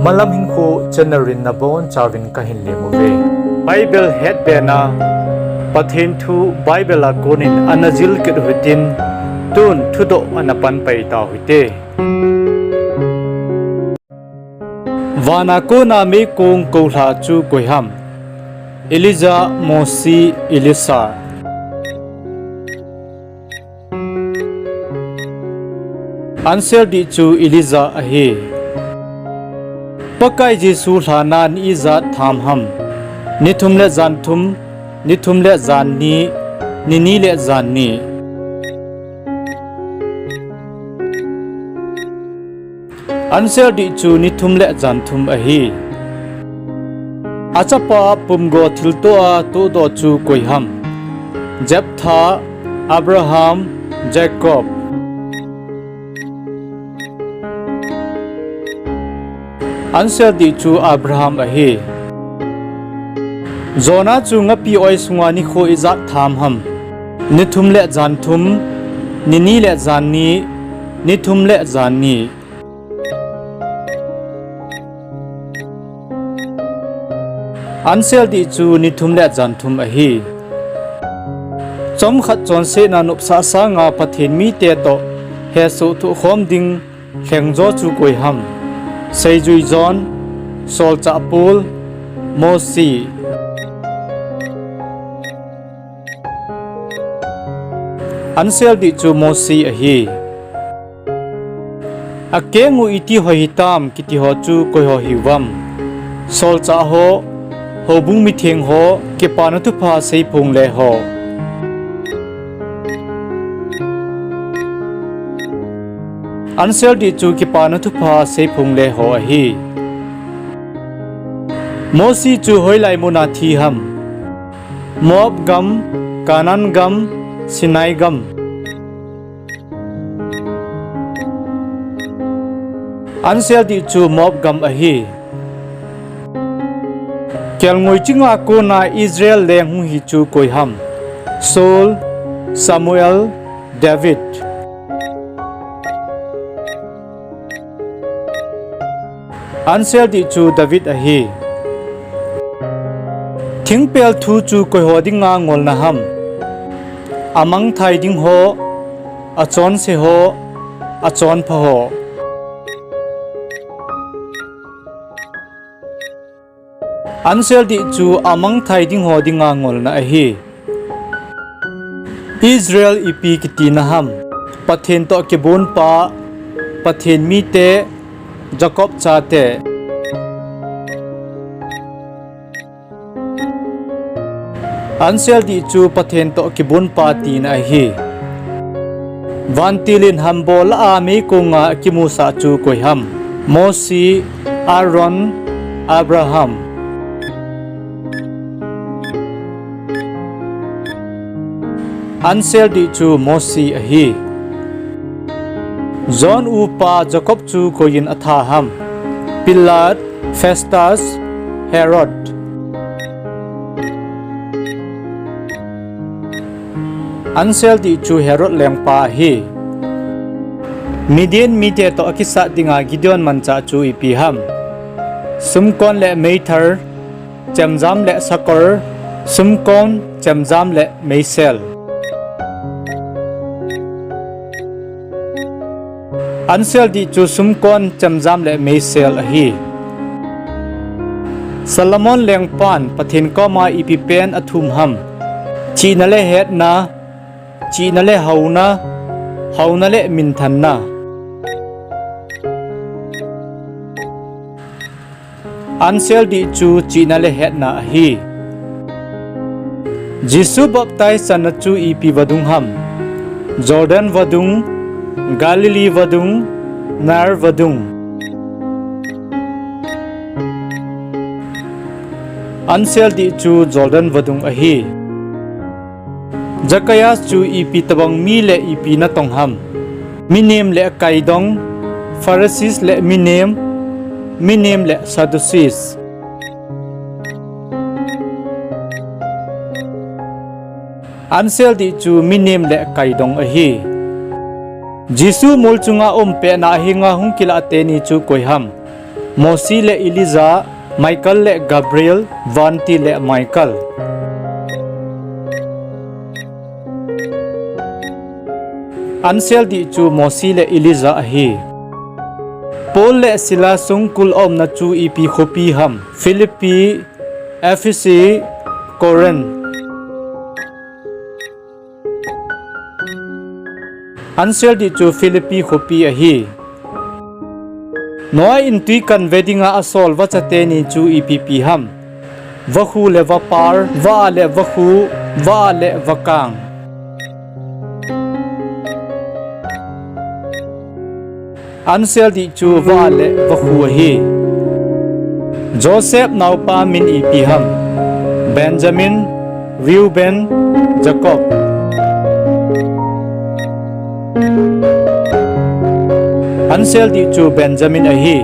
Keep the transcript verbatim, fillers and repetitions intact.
Malam Hinkho channel in nabonchauvin kahin lem uve. Bible hetbena, Pathen thu Bible a konin ana jil kit u hitin, tun thudoh ana pan pai tau hite. Vana kona meikong koulha chu koi ham? Elijah, Mose, Elisha. Answer dih chu Elijah ahi. Pakai Jesu lhana ni ijat tham ham? Ni thum le jan thum, ni thum le jan ni, ni ni le jan ni. Answer dih chu ni thum le jan thum ahi. Achapa pumgo thilto a todoh chu koi ham? Jephthah, Abraham, Jacob. Answer dih chu Abraham ahi. Jonah chu ngapi oi sunga nikho ijat tham ham? Ni thum le jan thum, ni ni le jan ni, ni thum le jan ni. Answer dih chu ni thum le jan thum ahi. Chomkhat chonsetna nopsah sanga Pathen mite toh hesoh thohkhom ding lhengjo chu koi ham? Seijui John, Solchah Paul, Mose. Answer dih chu Mose ahi. Akeng u iti ho hitam kiti ho chu koi ho hiuvam? Solchah ho, houbung mitheng ho, kipana thupha seiphong le ho. Answer dih chu kipana thupha seiphong le ho ahi. Mose chu hoilai muna thi ham? Moab gam, Canaan gam, Sinai gam. Answer dih chu Moab gam ahi. Kelngoi chinga kona Israel leng hung hi chu koi ham? Saul, Samuel, David. Answer dih chu David ahi. Thingpel thu chu koi ho dinga ngolna ham? Amangthai ding ho, achonse ho, achonpha ho. Answer dih chu amangthai ding ho dinga ngolna ahi. Israel ipi kitina ham? Pathen toh kibonpa, Pathen mite, Jacob chate. Answer dih chu Pathen toh kibonpa tina ahi. Vantil in hambo lah a meikonga kimusah chu koi ham? Mose, Aaron, Abraham. Answer dih chu Mose ahi. John upa Jacob chu koiyin atha ham? Pilate, Festus, Herod. Answer dih chu Herod lengpa ahi. Midian mite toh akisat dinga Gideon manchah chu ipi ham? Sumkon le meithal, chemjam le sakol, sumkon, chemjam le meisel. Answer dih chu sumkon, chemjam le meisel ahi. Solomon lengpan Pathen koma ipi pen athum ham? Chihna le hetna, chihna le hauna, hauna le minthanna. Answer dih chu chihna le hetna ahi. Jesu baptize channa chu ipi vadung ham? Jordan vadung, Galilee vadung, Nile vadung. Answer dih chu Jordan vadung ahi. Zacchaeus chu ipi tobang mi le ipi natong ham? Minem le kaidong, Pharisees le minem, minem le Sadducees. Answer dih chu minem le kaidong ahi. Jesu mol chunga um pehna ahinga hung kilah teni chu koi ham? Mosi le Elijah, Michael le Gabriel, Vanti le Michael. Ansel dih chu Mosi le Elijah ahi. Paul le Silas songkul aumna chu ipi khopi ham? Philippi, Ephesus, Corinth. Ansel dih chu Philippi khopi ahi. Noah in twikan ve dinga asol vacha teni chu ipi pi ham? Vakhu le vapar, vah le vakhu, vah le vakang. Ansel dih chu vah le vakhu ahi. Joseph naopa min ipi ham? Benjamin, Reuben, Jacob. Ansel dih chu Benjamin ahi.